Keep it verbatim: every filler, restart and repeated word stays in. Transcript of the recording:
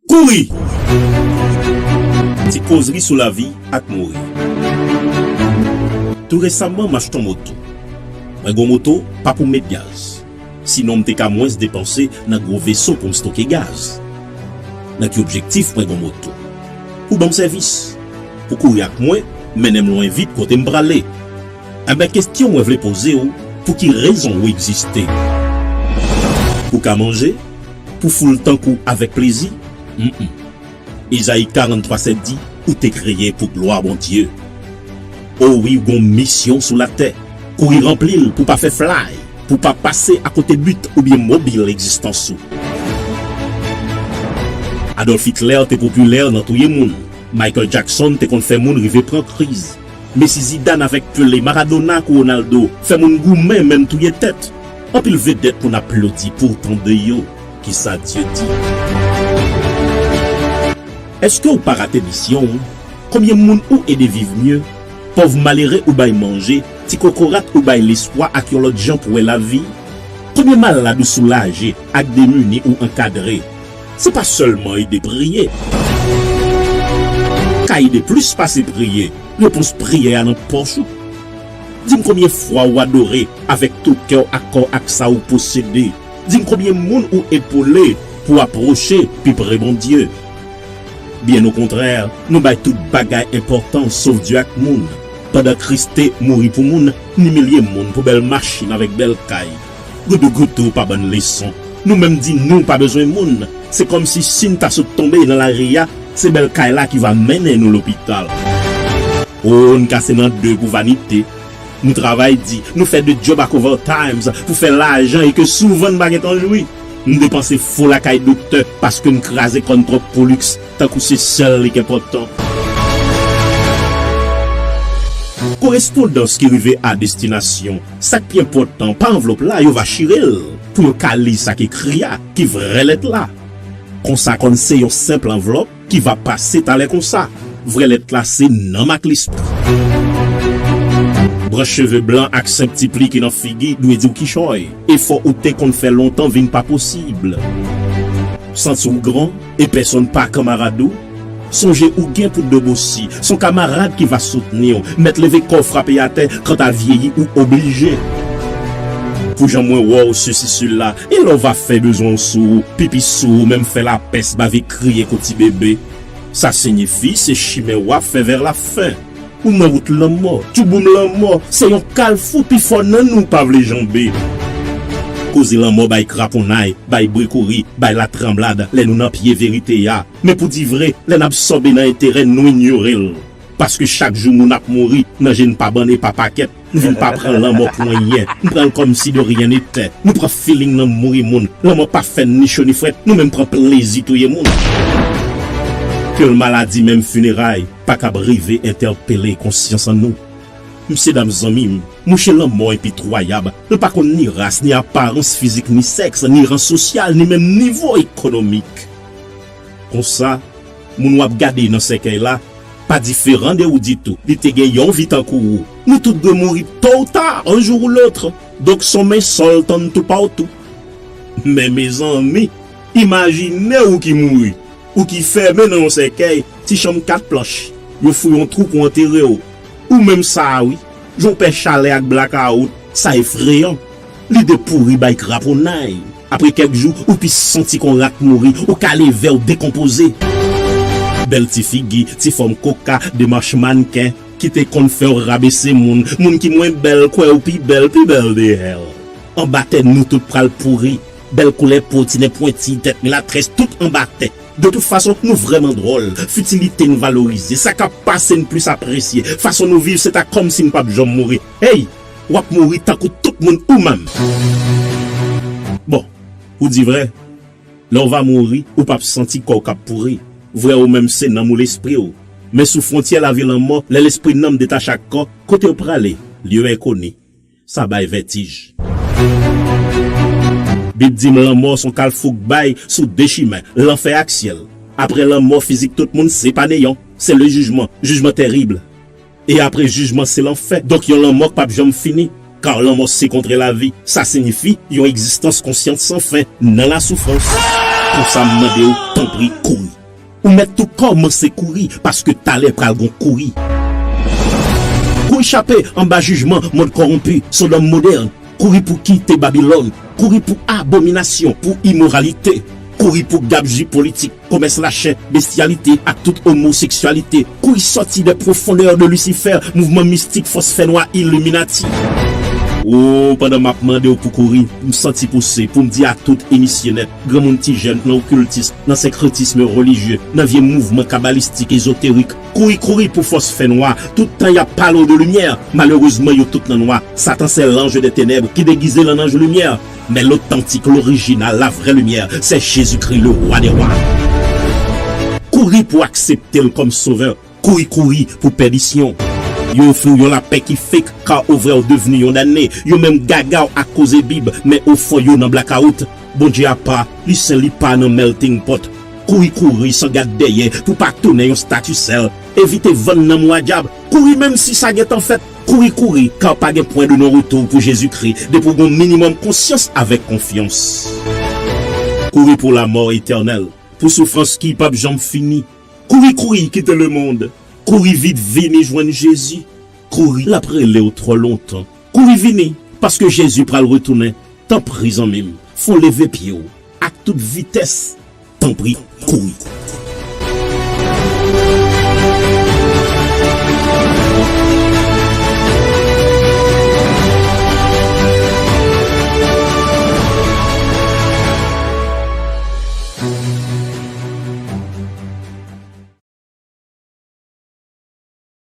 Kouri! Ti kozri sou lavi ak mouri. Tou resaman, m achte yon moto. Mwen gen yon moto, pa pou met gaz. Sinon, m te ka mwens depanse nan gwo veso pou m stoke gaz. Nan ki objektif mwen gen yon moto? Pou ban m sèvis. Pou kouri ak mwen, mennen m lwen vit kote m prale. Enben, kesyon mwen vle poze w, pou ki rezon ou egziste? Pou ka manje? Pou foul tank ou avèk plezi? Mm-mm. Ezayi karanntwa sèt di, ou te kreye pou glwa Bondye. O wi, ou gon misyon sou latè. Kouri ranpli l pou pa fè flay, pou pa pase akote but oubyen mobil egzistans ou. Adolf Hitler te popilè nan touye moun. Michael Jackson te konn fè moun rive pran kriz. Messi, Zidane avèk Pelé, Maradona ak Ronaldo fè moun goumen, menm touye tèt. Anpil vedèt moun aplodi pou w tande yo. Kisa Dye di? Èske w pa rate misyon w? Konbyen moun ou ede viv mye? Pòv malere ou bay manje, ti kokorat ou bay lespwa ak yon lòt jan pou wè lavi? Konbyen malad ou soulaje ak demini ou ankadre? Se pa sèlman ede priye. Ka ede plis pase priye. Repons priyè a nan pòch ou. Di m konbyen fwa ou adore avèk tout kè w ak kò w ak sa ou posede. Di m konbyen moun ou epole pou apwoche pi pre Bondye. Byen okontrè, nou bay tout bagay enpòtans sof Dye ak moun. Pandan Kris te mouri pou moun, ni milye moun pou bèl machin avèk bèl kay. Goudougoudou pa ban n leson. Nou menm di nou pa bezwen moun. Se kòmsi si n ta sot tonbe nan lari a, se bèl kay la ki va mennen nou lopital. O, n kase nan de pou vanite. Nou travay di, nou fè de djòb ak overtimes pou fè lajan e ke souvan n pa gentan jwi. M depanse fo lakay doktè paske m kraze kòn twòp pou liks, tankou se sèl li k enpòtan. Korespondans ki rive a destinasyon. Sa k pi enpòtan, pa anvlòp la, yo va chire l pou yo ka li sa k ekri a, ki vrè lèt la. Konsa konn se yon senp anvlòp ki va pase talè konsa. Vrè lèt la se nanm ak lespri. Branch cheve blan ak senp ti pli ki nan figi dwe di w kichòy. Efò ou te konn fè lontan vin pa posib. Santi w gran e pèsonn pa kanmarad ou. Sonje ou gen pou dobosi, s on kamarad ki va soutni w, mèt leve kò w frape atè, kanta vyeyi ou oblije. Pou jan mwen wè w sesi sela, e lè w va fè bezwen w sou ou, pipi sou ou, menm fè lapès, bave, kriye kon ti bebe. Sa siyifi se chimen w ap fè vè lafen. Ou nan wout lanmò, tchouboum lanmò, se yon kalfou pifò nan nou pa vle janbe. Koze lanmò bay kraponnay, bay bri kouri, bay latranblad lè nou nan pye verite a. Men pou di vre, lè n absòbe nan enterè n, nou inyore l. Paske chak jou moun ap mouri nan je n pa bann e pa pakèt, nou vin pa pran lanmò pou anyen. Nou pran l kòmsi de rien n'était. Nou pran feeling nan mouri moun. Lanmò pa fè n ni cho ni frèt, nou menm pran plezi touye moun. Ke l maladi, menm fineray pa kab rive entèpele konsyans an nou. Mesye dam, zanmi m, mouche lanmò enpitwayab. L pa konn ni ras, ni aparans fizik, ni sèks, ni ran sosyal, ni menm nivo ekonomik. Konsa, moun w ap gade nan sèkèy la pa diferan de ou ditou. Li te gen yon vi tankou ou. Nou tout dwe mouri tôt ou tard, un jour ou l'autre. Donk, s on men sòl tann toupawtou. Men, mezanmi, imajine ou ki mouri, ou ki fèmen nan yon sèkèy, ti chanm kat planch, yo fouye yon twou pou antere w. Ou menm sa a wi, jan w pè chalè ak blakawout, sa efreyan. Lide pouri bay kraponnay. Apre kèk jou, ou pi santi kon rat mouri, ou ka leve, ou dekonpoze. Bèl ti figi, ti fòm koka, demach mannken, ki te konn fè w rabese moun, moun ki mwen bèl, kwè w pi bèl, pi bèl de hell. Anba tè nou tout pral pouri. Bèl koulè po, ti nen pwenti, tèt milatrès, tout anba tè. De tout fason, nou vrèman dwòl. Fitilite n valorize. Sa k ap pase n plis apresye. Fason nou viv, se ta kòmsi n p ap janm mouri. Hey! W ap mouri tankou tout moun ou menm. Bon, pou di vrè, lè w va mouri, ou p ap santi kò w k ap pouri. Vrè ou menm se nanm ou, lespri w. Men sou fwontyè lavi lanmò, lè lespri nanm detache ak kò, kote yo prale? Lye enkoni. Sa bay vètij. Bib di m lanmò s on kalfou k bay sou de chimen, lanfè ak syèl. Apre lanmò fizik tout moun se pa neyan, se le jijman, jijman tèrib. E apre jijman se lanfè. Donk yon lanmò k p ap janm fini. Kar lanmò se kontrè lavi. Sa siyifi yon egzistans konsyans san fen nan lasoufrans. Konsa m mande w, tanpri, kouri. Mèt tou kòmanse kouri, paske talè pral gon kouri. Kouri chape anba jijman mond kòwonpi, Sodòm modèn. Kouri pou kite Babilòn. Kouri pou abominasyon, pou imoralite. Kouri pou gabji politik, komès lachen, bestyalite ak tout omoseksyalite. Kouri sòti des profondeurs de Lucifer, mouvman mistik, fòs fènwa, Illuminati. O, pandan m ap mande w pou kouri, m santi pouse pou m di a tout imisyonè, granmoun, ti jèn, nan okiltis, nan senkretism relijye, nan vye mouvman kabalistik, ezoterik, kouri, kouri pou fòs fènwa. Tout tan y ap pale w de limyè, malerezman yo tout nan nwa. Satan se l'ange des ténèbres ki degize l an anj limyè. Men lotantik, lorijinal, lavrè limyè, se Jezikri, le rwa dè rwa. Kouri pou aksepte l kòm sovè. Kouri, kouri pou pèdisyon. Yo ofri w yon lapè ki fake, ka ou vrè ou devni yon damne. Yo menm gaga w ak koze Bib, men ofon yo nan blakawout. Bondye apa, li sen, li pa nan melting pot. Kouri, kouri san gad dèyè pou pa tounen yon stati sèl. Evite vann nanm w a dyab. Kouri menm si sa gentan fèt. Kouri, kouri, ka pa gen pwen de non retou pou Jezikri depi w gon minimòm konsyans avèk konfyans. Kouri pou lamò etènèl, pou soufrans ki p ap janm fini. Kouri, kouri, kite lemonn. Kouri vit, vini jwenn Jezi. Kouri, l ap rele w twò lontan. Kouri vini, paske Jezi pral retounen. Tanpri, zanmi m, fò w leve pye w ak tout vitès. Tanpri, kouri.